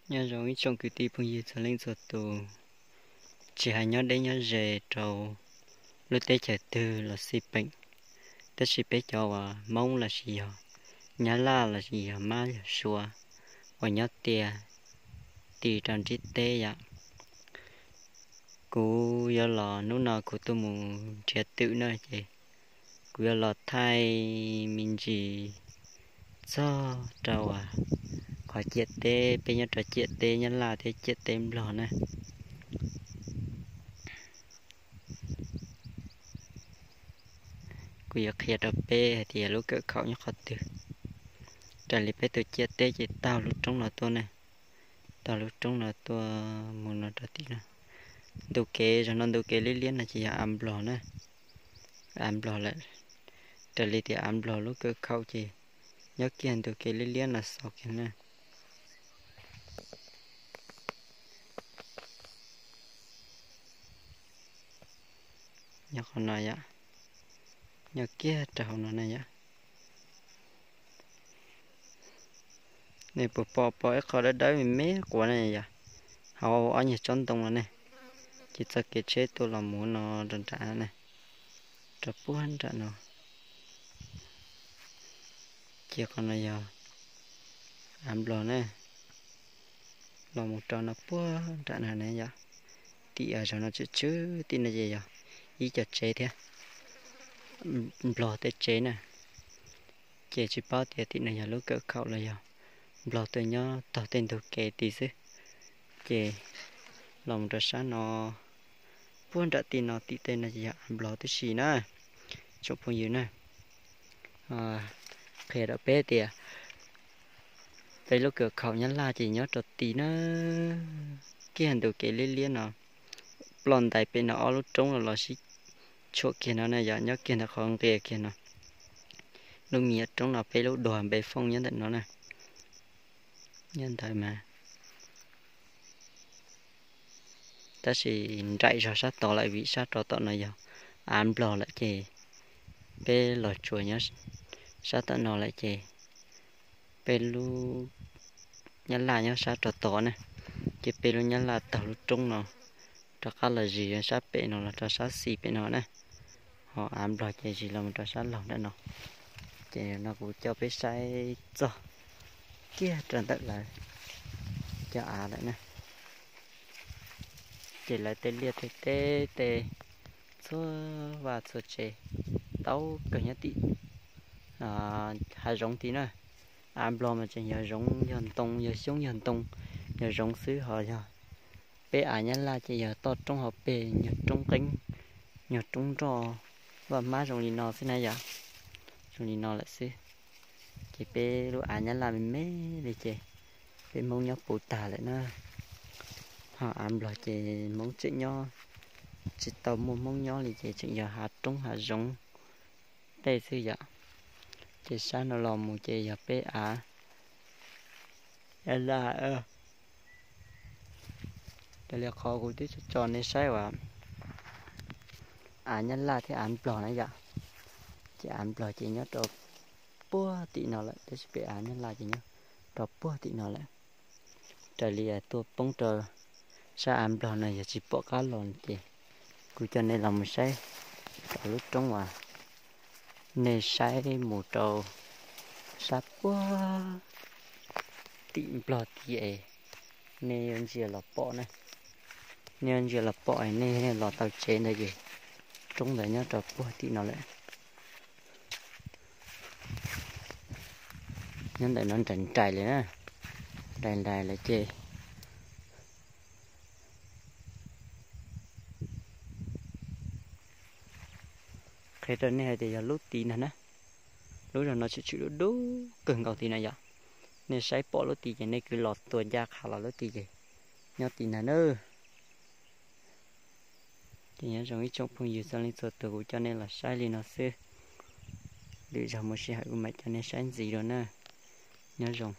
Nyob zoo ib tsoom kwv tij phooj ywg txhua leej txhua tus, tsis hais nyob deb nyob ze rau lub teb chaws twg los xij peem, tab sis peb cov uas Hmoob lossis yog Nyab Laj lossis yog Mab yog Suav uas nyob tiaj tim rau ntiaj teb yom. Kuv yuav los, hnub no kuv tuaj mus nrhiav twm na ces kuv yuav los thaij me ntsis txog rau uas qhov ciam teb, peb nyob rau ciam teb Nyab Laj thiab ciam teb Nplog na. Kuv yuav qhia rau peb hais tias lub kawm khaum nyob qhov twg. Raws li peb tus ciam teb ces taug lub roob no tuaj ne, taug lub roob no tuaj mus no rau tim no. Ntu kev, zaum no ntu kev liab liab no ces yog av Nplog na, av Nplog lawm. Raws li tias av Nplog lub kawm khaum ces nyob kiag ntu kev liab liab no xaus kiag na. Nyob qhov no yom, nyob kiag rau hauv no na yom. Nej puas pom, pom ib qho dawb dawb me me quas ne yom, hauv ob nyuag tsob ntoo no ne, ces txoj kev tsheb tuaj los mus no rau nram no ne, rau puag nram no. Ces qhov no yog av Nplog na, los mus rau no puag nram no ne yom. Tim zaum no tswm tswb tim no ces yog ib co tsev thiab, Nplog tej tsev na. Ces tsis paub tias tim no yog lub kawm khaum los yog Nplog tuaj nyob taug tej ntug kev tid xwb. Ces los mus rau sab no, puag nram tim no tim tej no ces yog av Nplog tib si na, tsoom phooj ywg na. Qhia rau peb tias peb lub kawm khaum Nyab Laj ces nyob rau tim na, kiag ntu kev liab liab no, ploj ntais pem no ob lub roob no los sib tshuam kiag no na yom, nyob kiag ntawm qhov nqia kiag no. Lub me nyuam roob no peb lub duag npe fooj nyob ntawm no na, nyob ntawd mas. Tab sis nraim zog sab tod lawm vim sab rau tom no yog av Nplog lawm ces peb los tsuas nyob sab tom no lawm ces peb lub Nyab Laj nyob sab rau tod na, ces peb lub Nyab Laj taug lub roob no rov qab los zis sab pem no los rau sab xis pem no na, ho av Nplog ces zis los mus rau sab laug nram no. Ces no kuv coj peb saib txog kiag rau ntawm lawv cov av lawm na. Ces lawv tej liaj tej teb tej txhua vaj txhua tsev tau kawg nyob tim hav zoov tid na. Av Nplog mas tseem yog zoov yog ntoo, yog xyoob yog ntoo, yog zoov xwb, ho yog peb av Nyab Laj ces yog toj roob hauv pes, nyuag roob qeeb, nyuag roob nroj vaj hmab zoo li no xwb na yom. Zoo li no lawm xwb. Ces peb lub av Nyab Laj me me li ces peb Hmoob nyob puv tag lawm na. Ho av Nplog ces Hmoob tseem nyob, tsis tau muaj Hmoob nyob li ces tseem yog hav roob hav zoov tej xwb yom. Ces sab no los mus ces yog peb av Nyab Laj. Raws li qhov kuv twb tso nej saib uas av Nyab Laj thiab av Nplog na yom. Ces av Nplog ces nyob rau puag tim no lawm, tab sis peb av Nyab Laj ces nyob rau puag tim no lawm. Raws li tuaj poob rau sab av Nplog no yog tsis pom qab los ces kuv coj nej los mus saib rau lub roob uas nej saib mus rau sab puag tim Nplog tid es nej yuav ntsia los pom na. Nej yuav ntsia los pom, nej los tau tsev ntawd ces roob ntawd nyob rau puag tim no lawm. Nyob ntawm no nraim nraim li na, nraim nraim lawm ces qhia rau nej hais tias yog lub tid ntag na. Lub zog no tshwm tshwm dub dub kawg nkaus tid na yom. Nej saib pom lub tid ces nej kwv los tua ncaj qha los lub tid ces nyob tid ntag na. Ces nyob zoo ib tsoom phooj ywg txhua leej txhua tus, kuv coj nej los saib li no xwb. Lwm zaug mus sij hawm kuv mam coj nej saib ntxiv dua na. Nyob zoo.